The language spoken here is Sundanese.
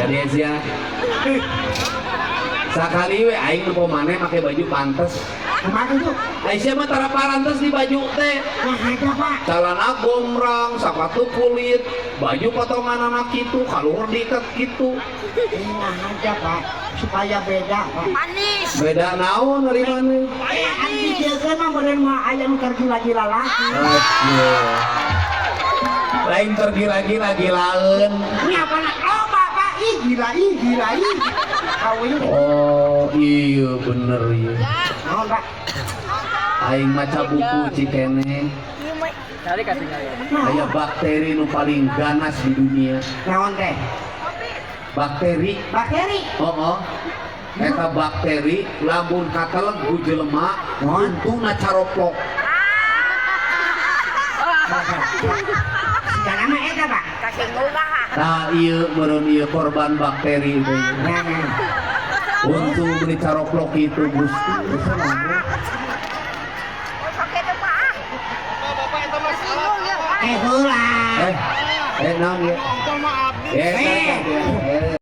Kadieu sia. Sakali we aing nempo maneh make baju pantes. Kumaha tuh? Ai sia mah tara parantes di baju teh. Nah aja, Pak. Celana gombrang, sepatu kulit, baju potongan anak gitu, kaluhur diikat gitu. Nah aja, Pak, supaya beda, Pak. Manis. Beda naon dari mana? Eh, anti kieu mah meureun moal aya nu tergila-gila lagi. Aduh. Lain tergila-gila gilaeun. Ini apa nak? Oh, Bapak, ih gila, ih gila, ih. Kawin. Oh, iya bener iya. Naon, Pak? Aing maca buku cikene. Aya bakteri nu paling ganas di dunia. Naon teh? Bakteri. Bakteri. Oh. Eta bakteri lamun kateleg ku jelema, untuna caroplok. Sigana mah eta, Pak. Kasinggung ah. Nah, ieu meureun ieu korban bakteri teh. Nah, nah. Untung beli caroplok itu Gusti. Sok itu, Pak. Kasinggung ya. Eh, heula. Eh, eh naon ieu? Eh, eh, eh.